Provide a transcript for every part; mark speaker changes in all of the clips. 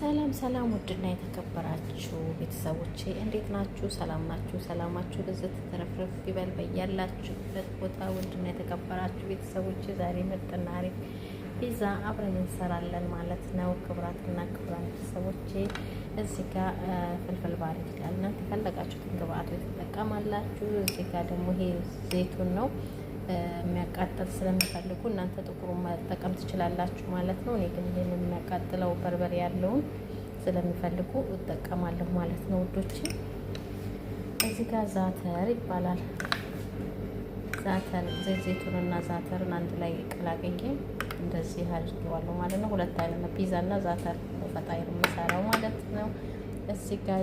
Speaker 1: ሰላም ሰላም፣ ውድና የተከበራችሁ ቤተሰቦቼ እንዴት ናችሁ? ሰላም ናችሁ? ሰላማችሁ ብዝት ትርፍርፍ ይበል በያላችሁበት ቦታ። ውድና የተከበራችሁ ቤተሰቦቼ ዛሬ ምርጥና አሪፍ ፒዛ አብረን እንሰራለን ማለት ነው። ክቡራትና ክቡራን ቤተሰቦቼ እዚህ ጋር فلفل بارد ይላል። እናንተ የፈለጋችሁትን ግብአቶች ትጠቀማላችሁ። እዚህ ጋር ደግሞ ይሄ ዘይቱን ነው፣ የሚያቃጥል ስለሚፈልጉ እናንተ ጥቁሩን መጠቀም ትችላላችሁ ማለት ነው። እኔ ግን ይህን የሚያቃጥለው በርበሬ ያለውን ስለሚፈልጉ እጠቀማለሁ ማለት ነው ውዶች። እዚህ ጋር زعتر ይባላል። زعتر ዘይት ዘይቱንና زعتر ን አንድ ላይ ቀላቅዬ እንደዚህ አድርጌዋለሁ ማለት ነው። ሁለት አይነት ነው፣ ፒዛ እና زعتر فطاير የምሰራው ማለት ነው። እዚህ ጋር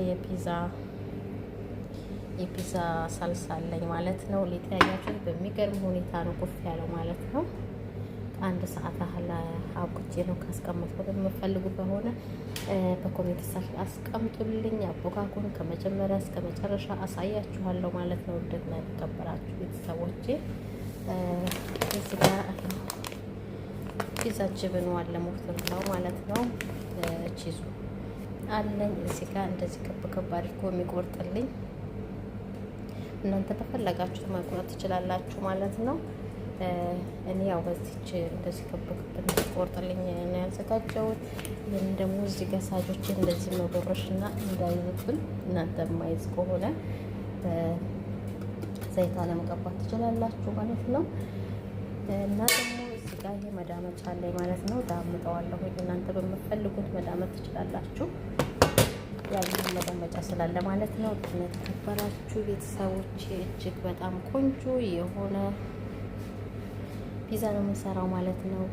Speaker 1: የፒዛ ሳልሳ አለኝ ማለት ነው። ሊጥ ያያችሁት በሚገርም ሁኔታ ነው ኩፍ ያለው ማለት ነው። አንድ ሰዓት ያህል አብኩቼ ነው ካስቀመጥኩት። የምፈልጉ ከሆነ በ comment ስር አስቀምጡልኝ። አቦካኩን ከመጀመሪያ እስከ መጨረሻ አሳያችኋለሁ ማለት ነው። ውድና የተከበራችሁ ቤተሰቦቼ እዚህ ጋር ፒዛ جبن አለ ሞርተላው ማለት ነው። cheese ኡ አለኝ እዚህ ጋር እንደዚህ ክብ ክብ አድርጎ የሚቆርጥልኝ፣ እናንተ በፈለጋችሁት መቁረጥ ትችላላችሁ ማለት ነው። እኔ ያው በዚች እንደዚህ ክብ ክብ እንዲቆርጥልኝ ነው ያዘጋጀሁት። ይህን ደግሞ እዚህ ጋር ሳጆቼ እንደዚህ መጎረሽ እና እንዳይዝብን፣ እናንተ የማይዝ ከሆነ ዘይት አለመቀባት ትችላላችሁ ማለት ነው። እና ደግሞ እዚህ ጋር ይሄ መዳመጫ አለኝ ማለት ነው። ዳምጠዋለሁ። እናንተ በምትፈልጉት መዳመጥ ትችላላችሁ። ያለው መዳመጫ ስላለ ማለት ነው። የተከበራችሁ ቤተሰቦቼ እጅግ በጣም ቆንጆ የሆነ ፒዛ ነው የምንሰራው ማለት ነው።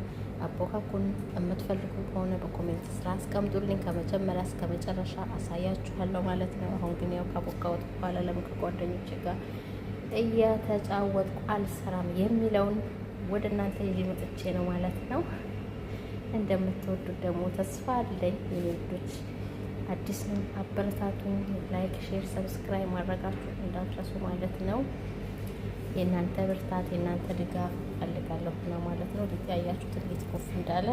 Speaker 1: አቦካኩን የምትፈልጉ ከሆነ በ comment ስር አስቀምጡልኝ። ከመጀመሪያ እስከ መጨረሻ አሳያችኋለሁ ማለት ነው። አሁን ግን ያው ካቦካሁት በኋላ ለምን ከጓደኞቼ ጋር እየተጫወትኩ አልሰራም የሚለውን ወደ እናንተ ይዤ መጥቼ ነው ማለት ነው። እንደምትወዱት ደግሞ ተስፋ አለኝ። የኔ ውዶች አዲስ ነኝ፣ አበረታቱኝ። Like፣ share፣ subscribe ማድረጋችሁ እንዳትረሱ ማለት ነው። የእናንተ ብርታት፣ የእናንተ ድጋፍ እፈልጋለሁ ነው ማለት ነው። ሊጥ ያያችሁት እንዴት ኮፍ እንዳለ፣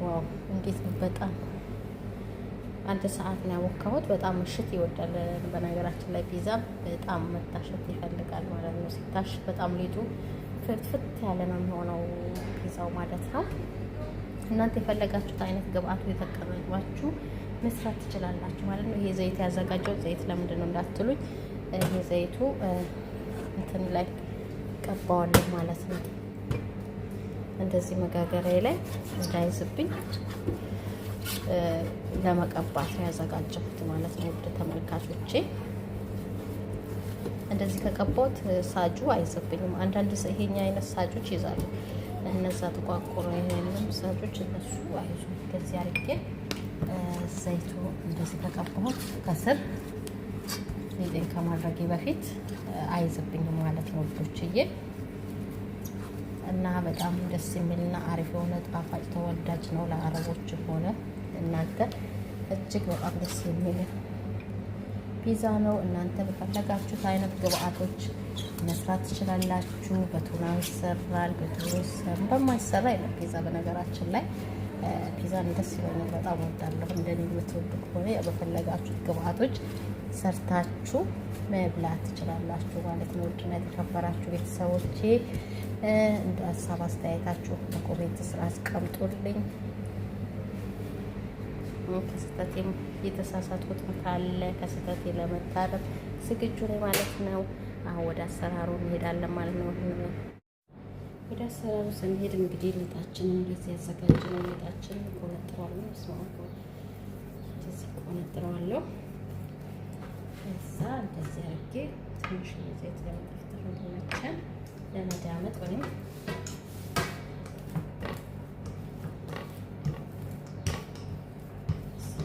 Speaker 1: wow! እንዴት ነው! በጣም አንድ ሰዓት ነው ያቦካሁት። በጣም ምሽት ይወዳል። በነገራችን ላይ ፒዛ በጣም መታሸት ይፈልጋል ማለት ነው። ሲታሽ በጣም ሊጡ ፍትፍት ያለ ነው የሚሆነው ፒዛው ማለት ነው። እናንተ የፈለጋችሁት አይነት ግብአቱ የተቀመጧችሁ መስራት ትችላላችሁ ማለት ነው። ይሄ ዘይት ያዘጋጀው ዘይት ለምንድን ነው እንዳትሉኝ፣ ይሄ ዘይቱ እንትን ላይ ቀባዋለሁ ማለት ነው። እንደዚህ መጋገሪያ ላይ እንዳይዝብኝ ለመቀባት ነው ያዘጋጀሁት ማለት ነው። ውድ ተመልካቾቼ እንደዚህ ከቀባሁት ሳጁ አይዝብኝም። አንዳንድ ይሄኛ አይነት ሳጆች ይዛሉ። እነዛ ጥቋቁር ይሄንም ሳጆች እነሱ አይዙም። እንደዚህ አድርጌ ዘይቱ እንደዚህ ከቀባሁት ከስር ሊጤን ከማድረጌ በፊት አይዝብኝም ማለት ነው ውዶችዬ። እና በጣም ደስ የሚልና አሪፍ የሆነ ጣፋጭ ተወዳጅ ነው። ለአረቦችም ሆነ እናንተ እጅግ በጣም ደስ የሚል ፒዛ ነው። እናንተ በፈለጋችሁት አይነት ግብአቶች መስራት ትችላላችሁ። በቱና ይሰራል፣ በዶሮ ይሰራል፣ በማይሰራ የለም ፒዛ። በነገራችን ላይ ፒዛን ደስ ይለኛል፣ በጣም እወዳለሁ። እንደኔ የምትወዱ ከሆነ በፈለጋችሁት ግብአቶች ሰርታችሁ መብላት ትችላላችሁ ማለት ነው። ውድና የተከበራችሁ ቤተሰቦቼ እንደ ሀሳብ አስተያየታችሁ በ comment ስር አስቀምጡልኝ። ከስህተቴም የተሳሳትኩትም ካለ ከስህተቴ ለመታረም ዝግጁ ነኝ ማለት ነው። አሁን ወደ አሰራሩ እንሄዳለን ማለት ነው። ወደ አሰራሩ ስንሄድ እንግዲህ ሊጣችንን እንደዚህ ያዘጋጀነው ሊጣችንን ቆነጥረዋለሁ። ስማ እንደዚህ ቆነጥረዋለሁ። ከዛ እንደዚህ አድርጌ ትንሽ ዘይት ለመጠፍጠፍ እንዲመቸን ለመዳመጥ ወይም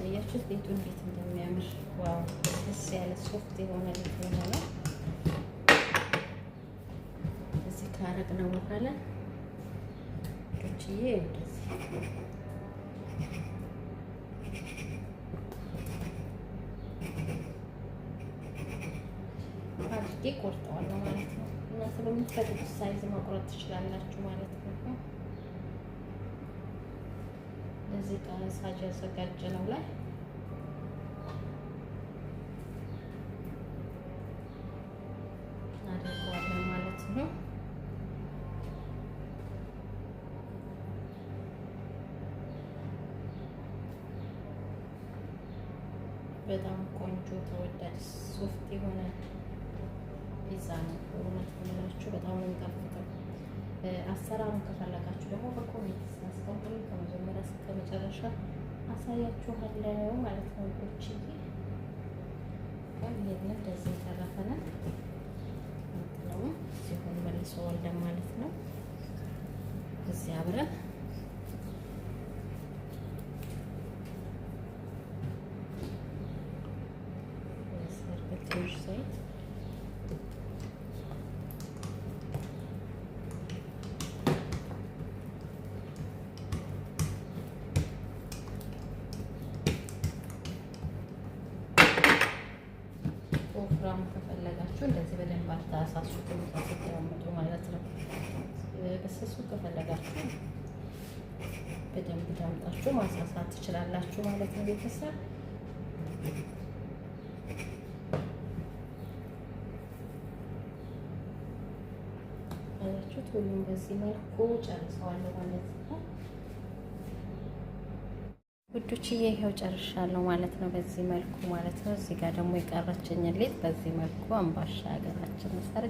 Speaker 1: ያያችሁት ሊጡ እንዴት እንደሚያምር፣ wow! ደስ ያለ soft የሆነ ሊጥ የሆነ እዚህ ካረግነው በኋላ ዶችዬ እንደዚህ አድርጌ ቆርጠዋለሁ ማለት ነው። እናንተ በምትፈልጉት size መቁረጥ ትችላላችሁ ማለት ነው። እንደዚህ እዚህ ሳጅ ያዘጋጀነው ላይ እናደርገዋለን ማለት ነው። በጣም ቆንጆ ተወዳጅ soft የሆነ ፒዛ ነው። እውነት የምላችሁ በጣም ነው የሚጣፍጠው። አሰራሩን ከፈለጋችሁ ደግሞ በ comment አስቀምጡልኝ። ከመጀመሪያ እስከ መጨረሻ አሳያችኋለሁ ማለት ነው ውዶችዬ። ይሄንን እንደዚህ የተረፈንን እንትነውን ሲሆን መልሰዋለን ማለት ነው። እዚህ አብረን ትንሽ ዘይት ወፍራም ከፈለጋችሁ እንደዚህ በደንብ አታሳሱትም ስትዳምጡ ማለት ነው። በስሱ ከፈለጋችሁ በደንብ ዳምጣችሁ ማሳሳት ትችላላችሁ ማለት ነው ቤተሰብ። አያችሁት? ሁሉም በዚህ መልኩ ጨርሰዋለሁ ማለት ነው ውዶችዬ። ይኸው ጨርሻለሁ ማለት ነው፣ በዚህ መልኩ ማለት ነው። እዚህ ጋር ደግሞ የቀረችኝ ሊጥ በዚህ መልኩ አምባሻ ሀገራችን ሰርቻለሁ።